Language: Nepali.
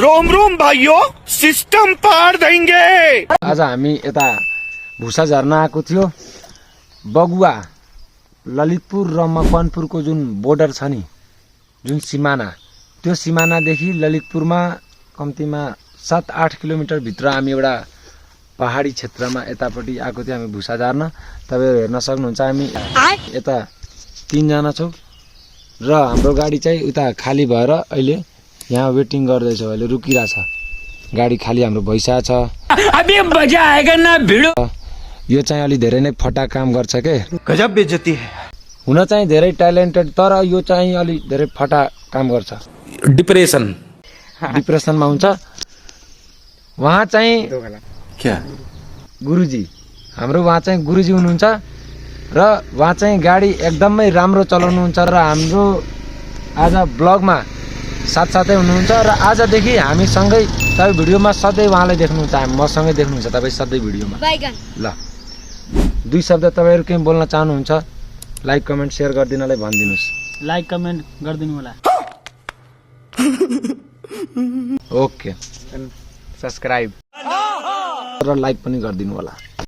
रोम रोम भाइयों, सिस्टम पार देंगे। आज हामी यता भुसा झर्न आएको थियो। बगुवा ललितपुर र मकवानपुरको जुन बोर्डर छ नि, जुन सिमाना, त्यो सिमानादेखि ललितपुरमा कम्तीमा 7-8 किलोमिटर भित्र हामी एउटा पहाडी क्षेत्रमा यतापट्टि आएको थियो हामी भुसा झार्न। तपाईहरु हेर्न सक्नुहुन्छ हामी यता 3 जना छौं र हाम्रो गाडी चाहिँ उता खाली भएर अहिले यहाँ वेटिङ गर्दैछ, अहिले रुकिरहेछ। गाडी खाली हाम्रो भइसकेको छ। अभी मजा आएगा ना भिडो। यो चाहिँ अलि धेरै नै फटा काम गर्छ के। गजब बेइज्जती है। हुन चाहिँ धेरै ट्यालेन्टेड, तर यो चाहिँ अलि धेरै फटा काम गर्छ। डिप्रेसनमा हुन्छ। वहाँ चाहिँ क्या गुरुजी, हाम्रो वहाँ चाहिँ गुरुजी हुनुहुन्छ र वहाँ चाहिँ गाडी एकदमै राम्रो चलाउनुहुन्छ र हाम्रो आज ब्लगमा साथसाथै हुनुहुन्छ र आजदेखि हामी सँगै तपाईँ भिडियोमा सधैँ उहाँलाई देख्नुहुन्छ, मसँगै देख्नुहुन्छ तपाईँ सधैँ भिडियोमा। ल 2 शब्द तपाईहरु के बोल्न चाहनुहुन्छ? लाइक कमेन्ट शेयर गरिदिनलाई भनिदिनुस्। लाइक कमेन्ट गरिदिनु होला। ओके, सब्सक्राइब र लाइक पनि गरिदिनु होला।